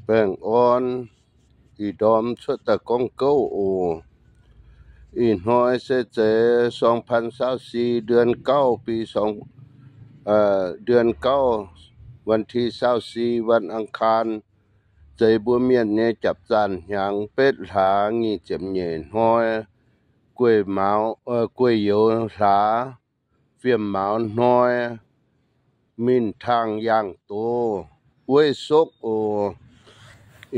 Baengh orn, ih ndorm cuotv daaih gorngv gouv oc. Ih hnoi se zeiz สองพันยี่สิบสี่ เดือนเก้า ปี สอง, เอ่อ เดือนเก้า วันที่ยี่สิบสี่ วันอังคาร zeiz mbuo mienh nyei japc zaanh hnyangx betv hlaax nyic ziepc nyeic hnoi, guei mauz, guei youz hlaax, fiem mauz hnoi, minh taangh yangh doz, wuov sokv oc.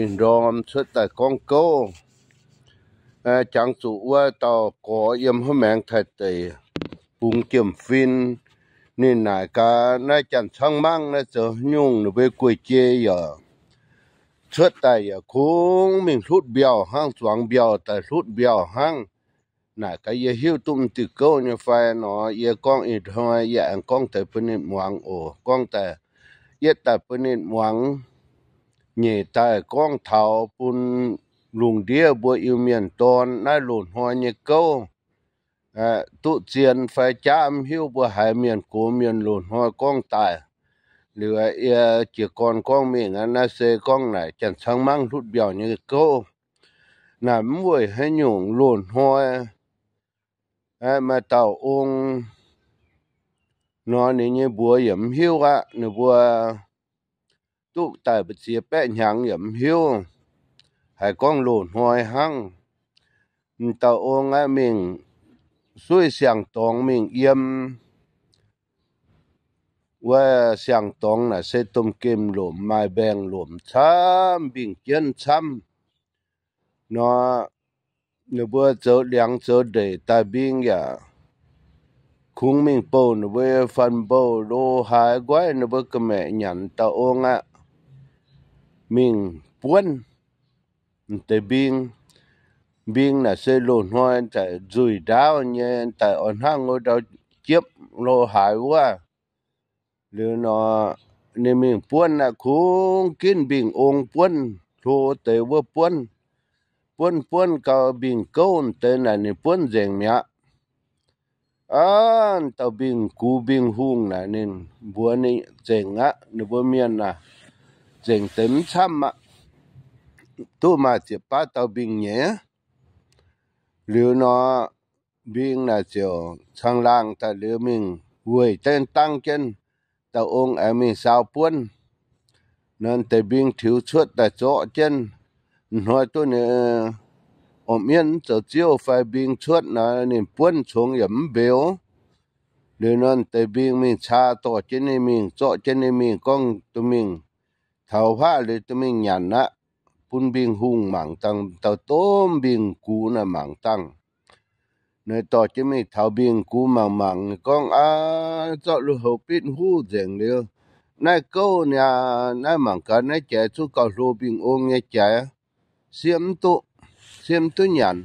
Ih ndorm cuotv daaih gorngv gouv, jangx zuqc wuov dauh gorx yiem haav maengx Taiv deic, bungx jiem-fin. Ninh naaic gaax naaiv janx-caangv mangv naaiv zoux nyungc ninh mbuo guei-jei yaac cuotv daaih yaac kungx mingh hlutv mbiauh hnangv, zuangx mbiauh daaih hlutv mbiauh hnangv. Naaic gaax yie hiuv duqv m'diuh gouv nyei fai nor, yie gorngv ih hnoi yie aengx gorngv deix bun ninh muangx oc. Gorngv daaih, yietv daaih bun ninh muangx, nyeic daaih gorngv taux bun lungh ndiev mbuo Iu-Mienh dorn naaiv loz-hnoi nyei gouv duqv zien fai jaav mv hiuv mbuo haiz mienh gox mienh loz-hnoi gorngv daaih. Liuz yie jiez gorn gorngv mingh aqv, naaiv se gorngv naaic janx-caangv mangv hlutv mbiauh nyei gouv. Naaic mv weic haaix nyungc loz-hnoi maaih dauh ong nor, ninh nyei mbuox yaac mv hiuv aqv. Ninh mbuo duqv daaih mbu'ziex baeqv hnyangx yaac mv hiuv, haiz gorngv loz-hnoi hnangv. M'dauh ong aqv mingh suiv siang-dorngx mingh yiem. Wuov siang-dorngx naaic se domh gemh lomc, maaih mbaengx lomc camv, mbingh jienv camv nor. Ninh mbuo zoux liangx zoux ndeic daaih mbing yaac kungx mingh bouh ninh mbuo fanh mbouh lo haaix nqoiv ninh mbuo ga'maeqc nyanc. Dauh ong aqv mingh buonv deix mbing. Mbing naaic se loz-hnoi daaih nzuih ndaauv nyei, daaih oix hnangv wuov ndau jiepv lo haaix wuov. Liuz nor, ninh mingh buonv aqv, kungx ginv mbingh ong buonv, hlo deix wuov buonv. Buonv buonv gau mbingh gouv deix naaic ninh buonv nzengc mi'aqv. Aav, dauh mbingh gux mbingh hungh naaic ninh mbuox ninh nzengc aqv, ninh mbuo mienh aac, nzengc deix mv camv aqv. Duqv maaih ziepc baav dauh mbingh nyeiz. Liuz nor, mbing naaic ziouc caangh laangh daaih liuz mingh weic dengv dangv jienv. Dauh ong aengx mingh saau buonv. Nor deix mbing tiux cuotv daaih zorqv jienv. Hnoi duqv ninh orqc mienv zoux ziouv fai mbing cuotv nor, ninh buonv congx yaac mv mbeux. Liuz nor deix mbing mingh caa dorh jienv ninh mingh, zorqv jienv ninh mingh gorngv duqv mingh taux huaav liuz duqv mingh nyanc aqv, bun mbingh hungh mangc dangh, dauh domh mbingh gux naaic mangc dangh. Ninh dorh jienv mingh taux mbingh gux mangc mangc, ninh gorngv, Aav, zorqv lui-houx bitv huv nzengc liuz, naaiv gouv niaa, naaiv mangc gaax naaiv jaaix zungv gauh hlo mbingh ong nyei jaaix, siev mv duqv, siev mv duqv nyanc.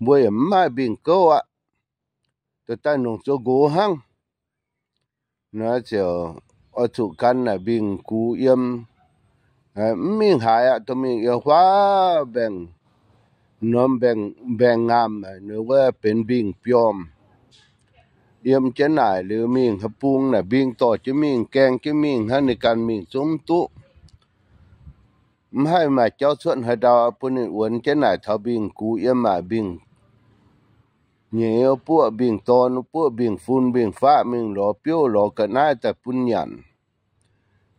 Mbuo yaac mv maaih mbingh gouv aqv. Daaih daaih nongc zoux nqox hnangv. Naaiv ziouc oix zuqc gan naaic mbingh gux yiem. Mv mingh haaix aqv, dorh mingh yiem huaav mbaengx, norm mbaengx, mbaengx ngaamh, ninh wuov benx mbingh biormh. Yiem jienv naaic liuz mingh haaix bung naaic mbing dorh jienv mingh, gaeng jienv mingh hnangv, ninh ganh mingh zungv mv duqv. Mv haih maaih jauv cuotv haaix ndau bun ninh wuonx jienv naaic taux mbingh gux yiem maaic mbingh nyeiz buoqv mbingh dorn, buoqv mbingh fun mbingh faqv, mingh lorz biouv lorz ga'naaiv daaih bun nyanc.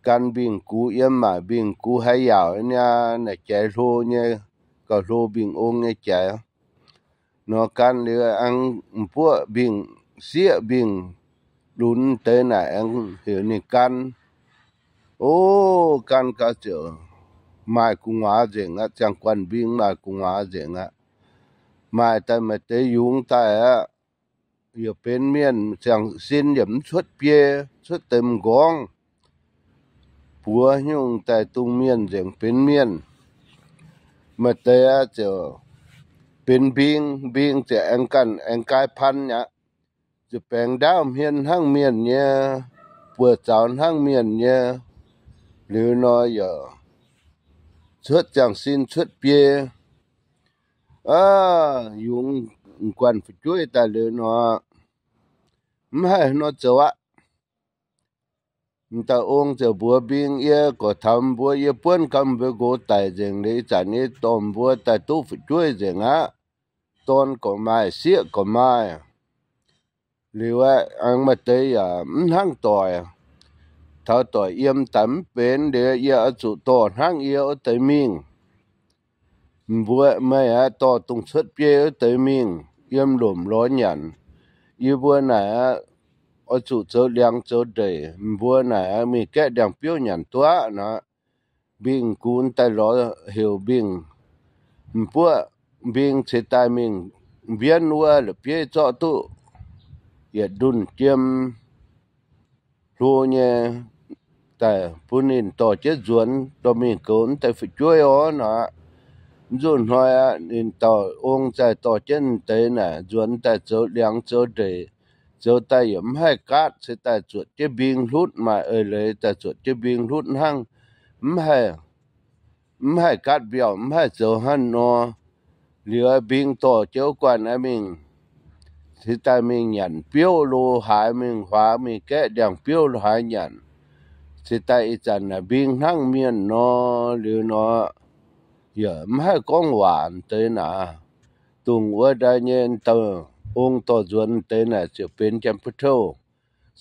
Gan mbingh gux yiem maaic mbingh gux haaix yaauc niaa, naaic jaaix hlo nyei, gauh hlo mbingh ong nyei jaaix. Nor gan liuz aengx buoqv mbingh sieqv mbingh lunx deix naaic aengx heuc ninh gan. O, gan gau ziouc maaih gu'nguaaz nzengc aqv. Ziangh guanh mbing maaih gu'nguaaz nzengc aqv. Maaih daaih maaih deix yungz daaih aqv, yaac benx mienh, ziangh sin yaac mv cuotv biei, cuotv deix m'nqorngv. Buoz nyungc daaih dungh mienh nzengc benx mienh. Maaih deix aqv ziouc benx mbing, mbing ziouc aengx ganh aengx gaai pan aqv. Ziouc baengx ndaauv hmien hnangv mienh nyei, buoz-zaux hnangv mienh nyei. Liuz nor yaac cuotv ziangh sin cuotv biei. Aav, yungz guanh fu'jueiv daaih liuz nor, mv haih nor zoux aqv. M'daaih ong ziouc mbuox mbing, Yie gorqv taux mbuo, yie buonv gau mbuo nqox daic nzengc liuz, ih zanc yie dorh mbuo daaih duqv fu'jueiv nzengc aqv. Dorn gorqv maaih, sieqv gorqv maaih. Liuz aeqv, maaih deix yaac mv hnangv doic. Taux doic yiem daaih mv benx liuz, yie oix zuqc dorh hnangv yie wuov deix mingh. Mbuo, meih aeqv, dorh dongh cuotv biei wuov deix mingh yiem lomc lorz nyanc. Yie mbuo naaic aeqv, oix zuqc zoux liangx zoux ndeic. Mbuo naaic aeqv, mingh gaeqv ndiangx-biouv nyanc duqv aqv nor. Mbing gunx daaih lorz heuc mbing, m'buoqv mbing ceix daaih mingh mbienv wuov la'bieiv zorqv duqv yietc ndunh jiem hlo nyei daaih bun ninh dorh jienv nzuonx dorh mingh goux wuov deix fu'jueiv orv nor. Mv nzunc hnoi aqv, ninh dauh ong zaih dorh jienv deix naaic nzuonx daaih zoux liangx zoux ndeic, zoux daaih yaac mv haih gaatv, ceix daaih zuotc jienv mbing hlutv, maaih eix leiz daaih zuotc jienv mbing hlutv hnangv, mv haih gaatv mbiauh, mv haih zoux hnangv nor. Liuz mbing dorh jienv wuov guanh aeqv mingh, ceix daaih mingh nyanc biouv lo haaix, mingh huaax mingh gaeqv ndiangx-biouv lo haaix nyanc. Ceix daaih ih zanc naaic mbing hnangv mienh nor. Liuz nor yaac mv haih gorngv waac deix naaic. Dongh wuov ndaai nyei dauh ong dorh nzuonx deix naaic ziouc benx janx-butv-touv.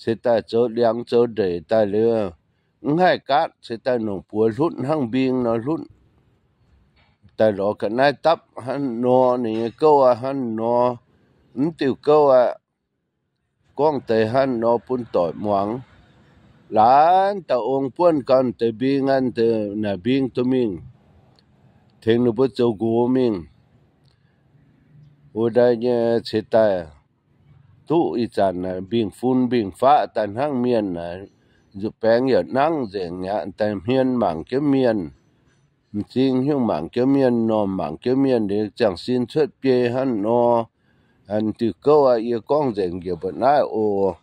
Ceix daaih zoux liangx zoux ndeic daaih liuz, mv haih gaatv, ceix daaih nongc buoz hlutv hnangv mbing nor hlutv. Daaih lorz ga'naaiv dapv hnangv nor, ninh nyei gouv aqv hnangv nor, mv diuh gouv aqv. Gorngv deix hnangv nor bun doic muangx. Laanh dauh ong buonv gau deix mbing aqv, naaic mbing duqv mingh tengx ninh mbuo zoux nqox mingh. Wuov ndaai nyei ceix daaih duqv ih zanc naaic mbing fun mbing faqv daaih hnangv mienh naaic, nzuqc baengx yaac nangv nzengc aqv, daaih hmien mangc jienv mienh, m'zing hnyouv mangc jienv mienh, m'normh mangc jienv mienh, liuz ziangh sin cuotv biei hnangv nor, diuh gouv aqv, yie gorngv nzengc njiec mbuo naaiv oc.